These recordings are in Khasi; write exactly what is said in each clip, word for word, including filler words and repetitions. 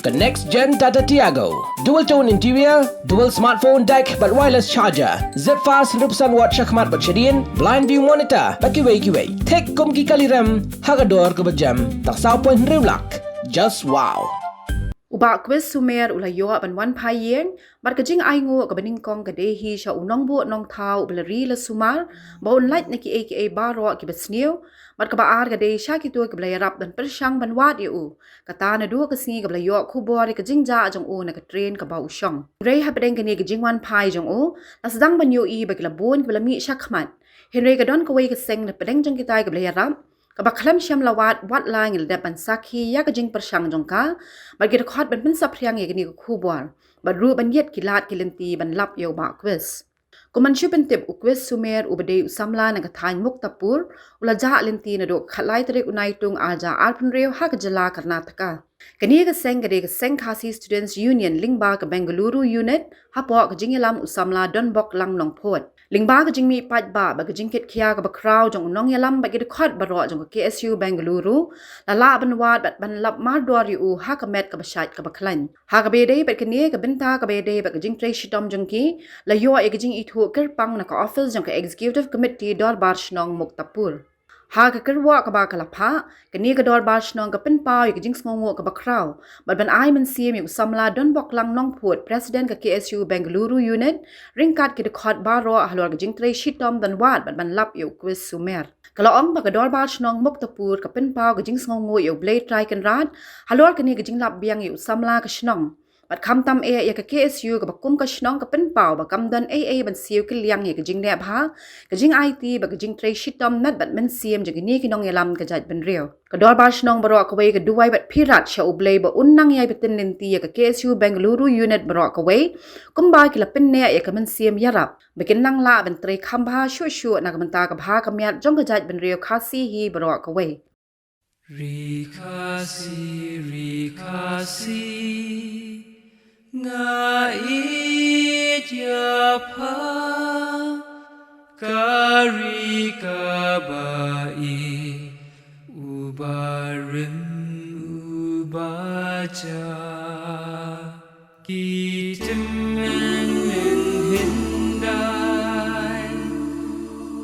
Ka next gen Tata Tiago. Dual tone interior, dual smartphone deck bad wireless charger. Zip fast hynriew percent watt shakhmat bad shadien, blind view monitor bad kiwei kiwei. Thik kum ki kali rem ha ka dor kaba jem tang saw point hynriew lak. Just wow. U Bah Kwis Sumer u la ïoh ban wan phai ïing bad ka jingainguh kaba nyngkong ka dei hi sha u nongbuh nongthaw uba la ri la sumar ba un lait na kiei kiei baroh kiba sniew, bad kaba ar ka dei sha kito kiba la ïarap ban pyrshang ban wad ïa u. Kata naduh ka sngi kaba la ïoh khubor ïa ka jingjah jong u na ka train kaba u shong. Hynrei hapdeng kane ka jingwan phai jong u, la sdang ban ïohi ba ki la bun kiba la mih shakhmat. Hynrei ka don kawei ka seng na pdeng jong kitai kaba la ïarap, kaba khlem shym la wad wat la ngi la dep ban sakhi ïa ka jingpyrshang jong ka, bad ki dkhot ban pynsaphriang ïa kane ka khubor, bad ruh ban ïit ki lad ki lynti ban lap ïa u Bah Kwis. Kum ban shu pyntip, u Kwis Sumer uba dei u samla na ka thaiñ Muktapur, u la jah lynti naduh ka khatlai tarik u Naitung arhajar arphew hynriew ha ka jylla Karnataka. Kane ka seng ka dei ka seng Khasi Students Union lyngba ka Bengaluru Unit, hapoh ka jingïalam u samla Donbok Lang Nongphut. Lyngba ka jingmih paidbah bad ka jingkit khia kaba khraw jong u nongïalam bad ki dkhot baroh jong ka K S U Bengaluru, la lah ban wad bad ban lap mardor ïa u ha ka met kaba shait kaba khlaiñ. Ha kaba ïadei bad kane ka bynta kaba ïadei bad ka jingtrei shitom jong ki, la ïoh ïa ka jingithuh kyrpang na ka office jong ka Executive Committee Dorbar Shnong Muktapur. Ha ka kyrwoh kaba ka la phah, kane ka Dorbar Shnong ka pynpaw ïa ka jingsngewnguh kaba khraw bad ban ai mynsiem ïa u samla Donbok Lang Nongphut, President ka K S U Bengaluru Unit, ryngkat ki dkhot baroh halor ka jingtrei shitom ban wad bad ban lap ïa u Kwis Sumer. Ka la ong ba ka Dorbar Shnong Muktapur ka pynpaw ka jingsngewnguh ïa U Blei Trai Kynrad halor kane ka jinglap biang ïa u samla ka shnong. Bad khamtam eh ïa ka K S U kaba kum ka shnong ka pynpaw ba kam don ei ei ban siew kylliang ïa ka jingneh bha, ka jingaiti bad ka jingtrei shitom met bad mynsiem jong kine ki nongïalam ka jaitbynriew. Ka Dorbar Shnong baroh kawei ka duwai bad pyrkhat sha U Blei ba un nang ïai btin lynti ïa ka K S U Bengaluru Unit baroh kawei, kumba ki la pynneh ïa ka mynsiem ïarap ba kin nang lah ban trei kham bha shuh shuh na ka bynta ka bha ka miat jong ka jaitbynriew Khasi hi baroh kawei. Ri Khasi, ri Khasi, nga ïeit ïa pha, ka ri kaba ïeit, uba rim uba jah. Ki tymmen hyndai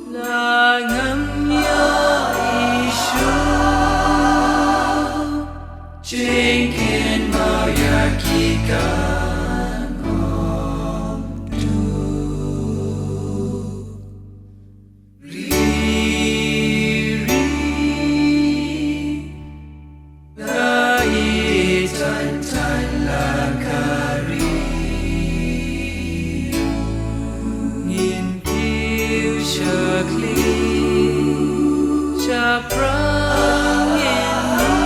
la ngam ïohi shuh, jingkynmaw ïa ki kan ym duh. Ri, ri, nga ïeit tang tang la ka ri. Ngin kiew shakli shaphrang ngin ïa.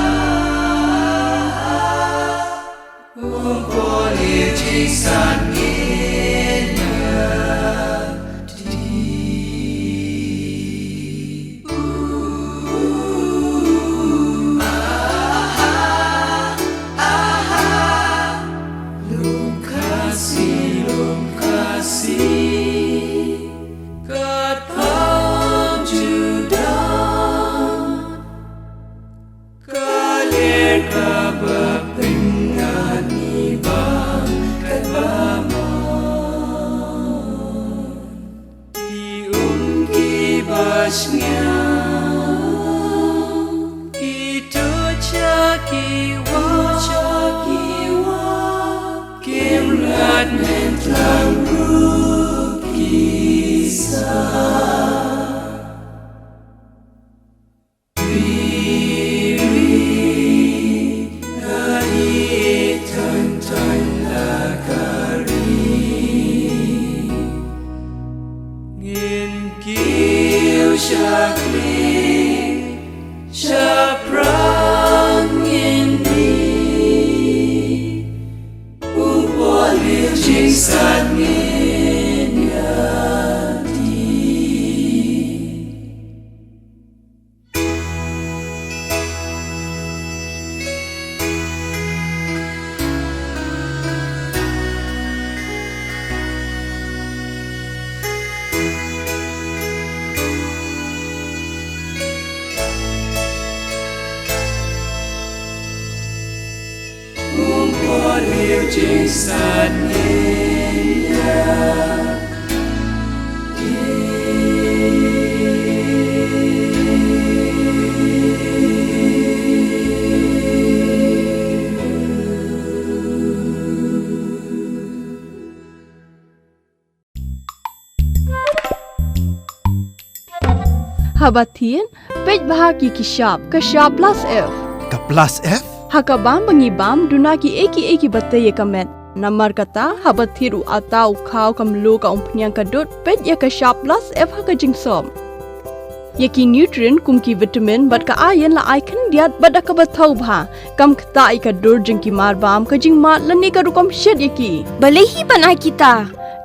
Kum poi jingsan ngin ïa dih. Lum Khasi, lum Khasi, ka tam Judah. Ka ler kaba pynngad ngi bam katba mon. Ki um kiba shngiang, ki tuid sha ki wah, sha ki wah, kim rat men tang ruh ki sah. Ri, ri, nga ïeit tang tang la ka ri. Ngin kiew shakli shaphrang ngin dih. Kum poi jingsan ngin ïa dih. Haba thied, peit bha ïa ki shap, ka shap plus F. Ka plus F? Ha ka bam ba ngi bam, duna kiei kiei kiba tei ïa ka met. Namar kata, haba thied u atta, u khaw, ka mluh, ka umphniang, ka dud, peit ïa ka shap plus F ha ka jingsop. Ïa ki nutrient kum ki vitamin bad ka iron la ai khyndiat bad da kaba thaw bha. Kam ktah ïa ka dur jong ki marbam, ka jingmad lane ka rukom shet ïa ki. Balei hi ban ai kita?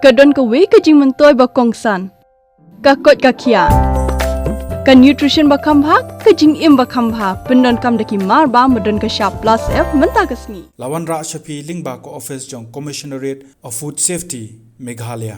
Ka don kawei ka jingmyntoi ba kongsan. Ka koit ka khiah. Ka nutrition ba kham bha, ka jingim ba kham bha. Pyndonkam da ki marbam ba don ka shap plus F mynta ka sngi. La wanrah sha phi lyngba ka office jong Commissionerate of Food Safety, Meghalaya.